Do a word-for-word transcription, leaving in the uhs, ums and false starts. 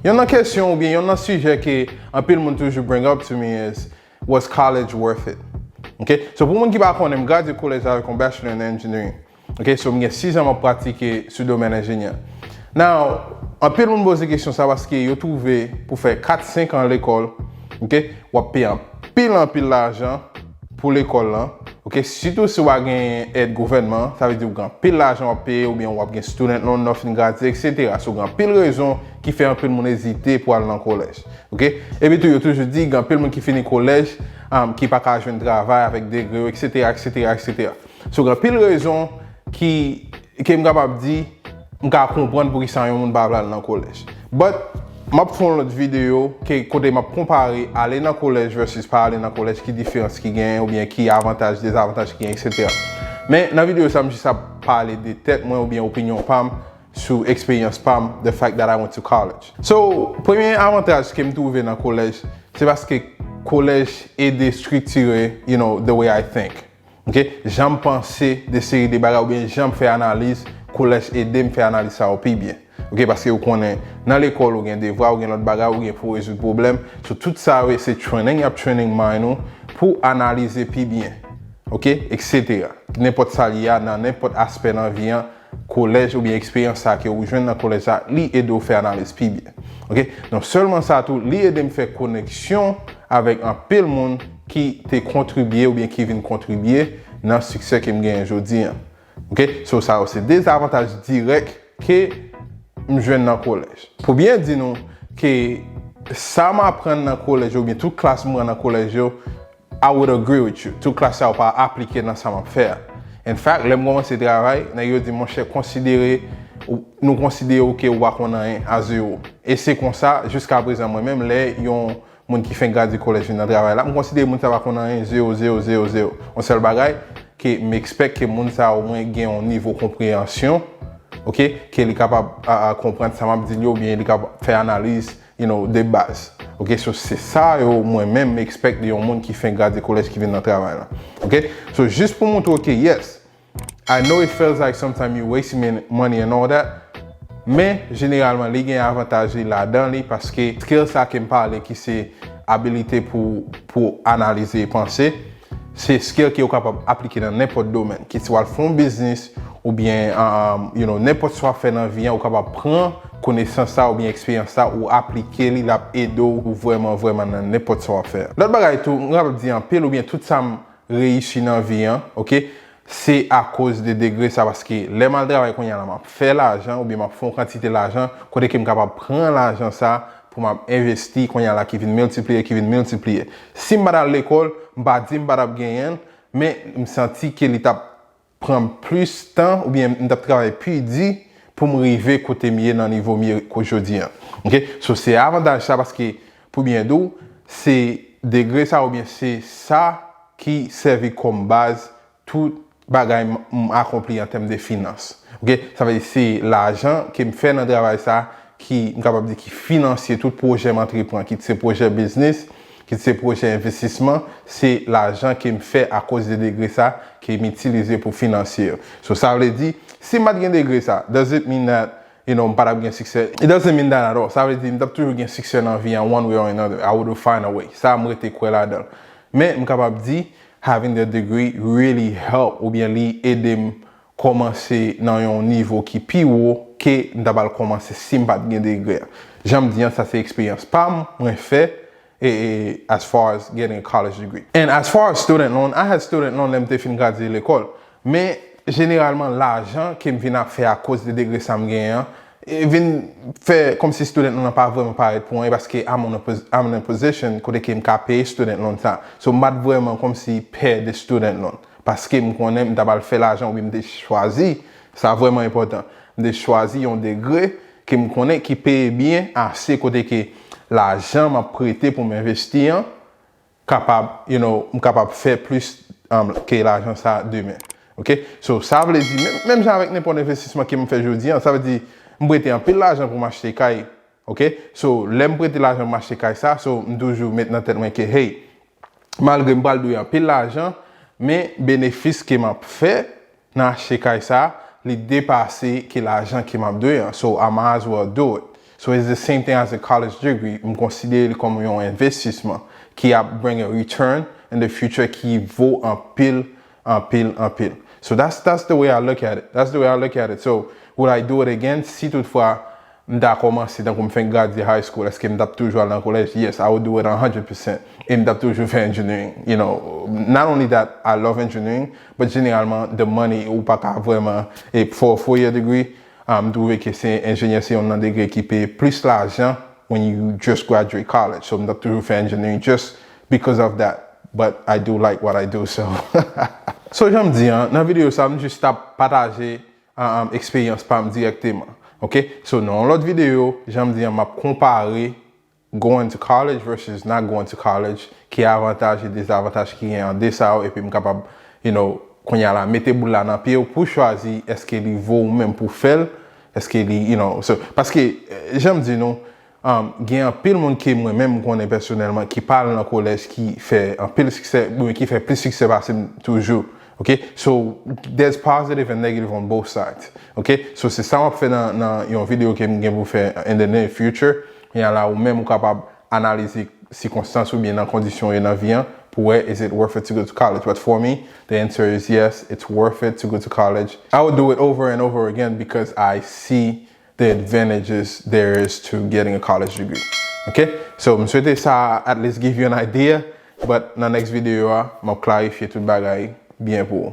Yon nan kesyon oubyen yon nan sijè ke anpil moun toujou bring up to me is, was college worth it? Ok, so pou moun ki pa konnen, m gradye kolèj avèk yon bachelor in engineering. Ok, so m gen sis an m ap pratike sou domèn enjenyè. Now, anpil moun poze kesyon sa paske yo twouve pou fè kat senk an lekòl, ok, w ap peye anpil anpil lajan pou lekòl lan. Ok, sitou si w pa gen èd gouvènman, sa vle di w gen anpil lajan w ap peye oubyen w ap gen student loan lè w fin gradye, et cetera. So gen anpil rezon ki fè anpil moun ezite pou al nan kolèj. Ok, epi tou yo toujou di gen anpil moun ki fini kolèj, um, ki pa ka jwenn travay avèk degre yo, et cetera, et cetera, et cetera. So gen anpil rezon ki, ke m kapab di, m ka konprann poukisa yon moun pa vle al nan kolèj. But m ap fè yon lòt videyo ke kote m ap konpare ale nan kolèj versus pa ale nan kolèj, ki diferans ki genyen oubyen ki avantaj, dezavantaj ki genyen, et cetera. Men nan videyo sa, m jis ap pale de tèt mwen oubyen opinyon pa m sou eksperyans pa m, the fact that I went to college. So, premye avantaj ke m twouve nan kolèj, se paske kolèj ede estriktire, you know, the way I think. Ok, jan m panse de seri de bagay oubyen jan m fè analiz, kolèj ede m fè analiz sa yo pi byen. Ok, paske ou konnen nan lekòl ou gen devwa, ou gen lòt bagay, ou gen pou rezoud pwoblèm. So tout sa yo se training, y ap training mind ou pou analize pi byen. Ok, et cetera. Nenpòt sa li a, nan nenpòt aspè nan vi an, kolèj oubyen eksperyans sa ke ou jwenn nan kolèj sa, li ede w fè analiz pi byen. Ok, non sèlman sa tou, li ede m fè koneksyon avèk anpil moun ki te kontribye oubyen ki vin kontribye nan siksè ke m genyen jodi an. Ok, so sa yo se dezavantaj dirèk ke m jwenn nan kolèj. Pou byen di nou ke sa m aprann nan kolèj yo oubyen tout klas m pran nan kolèj yo, I would agree with you. Tout klas sa yo pa aplike nan sa m ap fè a. In fact, lè m kòmanse travay, nèg yo di, monchè, konsidere, ou- nou konsidere w ke ou pa konn anyen, a zewo. E se konsa, jiska prezan, mwen menm, lè yon moun ki fenk gradye kolèj vin nan travay la, m konsidere moun sa pa konn anyen, zewo, zewo, zewo, zewo. Yon sèl bagay, ke m expect ke moun sa omwen gen yon nivo konpreyansyon, ok, ke li kapab a, a, konprann sa m ap di l yo, oubyen li kapab fè analiz, you know, de baz. Ok, so se sa yo mwen menm m expect de yon moun ki fenk gradye kolèj ki vin nan travay la. Ok, so jis pou montre w ke yes, I know it feels like sometimes you wasting mon- money and all that, men jeneralman li gen avantaj li ladan li paske skill sa ke m pale ki se abilite pou, pou analize e panse, se skill ke ou kapab aplike nan nenpòt domèn. Kit se w al fè yon biznis, oubyen, um, you know, nenpòt sa w ap fè nan vi an, ou kapab pran konesans sa oubyen eksperyans sa, ou aplike li, l ap ede w vrèman, vrèman nan nenpòt sa w ap fè. Lòt bagay tou, m kapab di anpil oubyen tout sa m reyisi nan vi an, ok, se akoz de degre sa, paske lè m al travay kounye a la, m ap fè lajan, oubyen m ap fè yon kantite lajan, kote ke m kapab pran lajan sa, pou m ap envesti kounye a la ki vin miltipliye, ki vin miltipliye. Si m pa t al lekòl, m pa di m pa t ap genyen l, men m santi ke li t ap pran m plis tan, oubyen m t ap travay pi di pou m rive kote m ye nan nivo m ye ko jodi an. Ok? So, se avantaj sa, paske pou byen di w, se degre sa oubyen se sa ki sèvi kòm baz tout bagay m, m akonpli an tèm de finans. Ok? Sa vle di se lajan ke m fè nan travay sa ki, m kapab di, ki finansye tout pwojè m antreprann, kit se pwojè biznis, kit se pwojè envestisman, se lajan ke m fè akoz de degre sa ke m itilize pou finansye yo. So, sa vle di, si m pa t gen degre sa, does it mean that, you know, m pa t ap gen siksè? It doesn't mean that at all. Sa vle di, m t ap toujou gen siksè nan vi an, one way or another. I would find a way. Sa, m rete kwè ladan l. Men, m kapab di, having the degree really help, oubyen li ede m kòmanse nan yon nivo ki pi wo ke m ta pral kòmanse si m pa t gen degre a. Jan m di an, sa se eksperyans pa m, mwen fè, e, e, as far as getting a college degree. And as far as student loan, I had student loan lè m te fin gradye lekòl. Men, jeneralman, lajan ke m vin ap fè akoz de degre sa m genyen an, e vin fè kòmsi student loan nan pa vrèman parèt pou anyen, paske I'm on a pos- I'm in a position kote ke m ka peye student loan sa. So, m pa t vrèman kòmsi pè de student loan. Paske m konnen m ta pral fè lajan oubyen m te chwazi, sa vrèman enpòtan, m te chwazi yon degre ke m konnen ki peye byen ase kote ke lajan m ap prete pou m envesti an kapab, you know, m kapab fè plis, um, ke lajan sa demen. Ok? So, sa vle di, menm, menm jan avèk nenpòt envestisman ke m fè jodi an, sa vle di, m prete anpil lajan pou m achte kay. Ok? So, lè m prete lajan pou m achte kay sa, so, m toujou met nan tèt mwen ke, hey, malgre m pral dwe anpil lajan, men benefis ke m ap fè nan achte kay sa, li depase ke lajan ke m ap dwe an. So, I might as well do it. So it's the same thing as a college degree. M konsidere li kòm yon envestisman ki ap bring a return in the future ki vo anpil, anpil, anpil. So that's, that's the way I look at it. That's the way I look at it. So would I do it again? Si toutfwa m ta kòmanse tankou m fenk gradye high school, èske m t ap toujou al nan kolèj? Yes, I would do it one hundred percent. E m t ap toujou fè engineering. You know, not only that, I love engineering, but jeneralman, the money, ou pa ka vrèman, e for a four year degree, um, m twouve ke se enjenyè se yon nan degre ki peye plis lajan when you just graduate college. So m t ap toujou fè engineering just because of that. But I do like what I do, so. So jan m di an, nan videyo sa, m jis t ap pataje um, eksperyans pa m dirèkteman. Ok? So, nan yon lòt videyo, jan m di an, m ap konpare going to college versus not going to college, ki avantaj e dezavantaj ki gen an de sa yo, epi m kapab, you know, kounye a la, mete boul la nan pye w pou chwazi èske li vo ou menm pou fè l, èske li, you know, so, paske, eh, jan m di nou, um, gen anpil moun ke mwen menm m konnen pèsonèlman ki pa al nan kolèj ki fè anpil siksè, oubyen ki fè plis siksè pase m toujou. Ok? So, there's positive and negative on both sides. Ok? So, se sa m ap fè nan, nan yon videyo ke m gen pou fè in the near future. Kounye a la, ou menm ou kapab analize sikonstans oubyen nan kondisyon ou ye nan vi an pou wè, is it worth it to go to college? But for me, the answer is yes, it's worth it to go to college. I would do it over and over again because I see the advantages there is to getting a college degree. Ok? So, m swete sa at least give you an idea, but nan next video a, m ap klarifye tout bagay byen pou ou.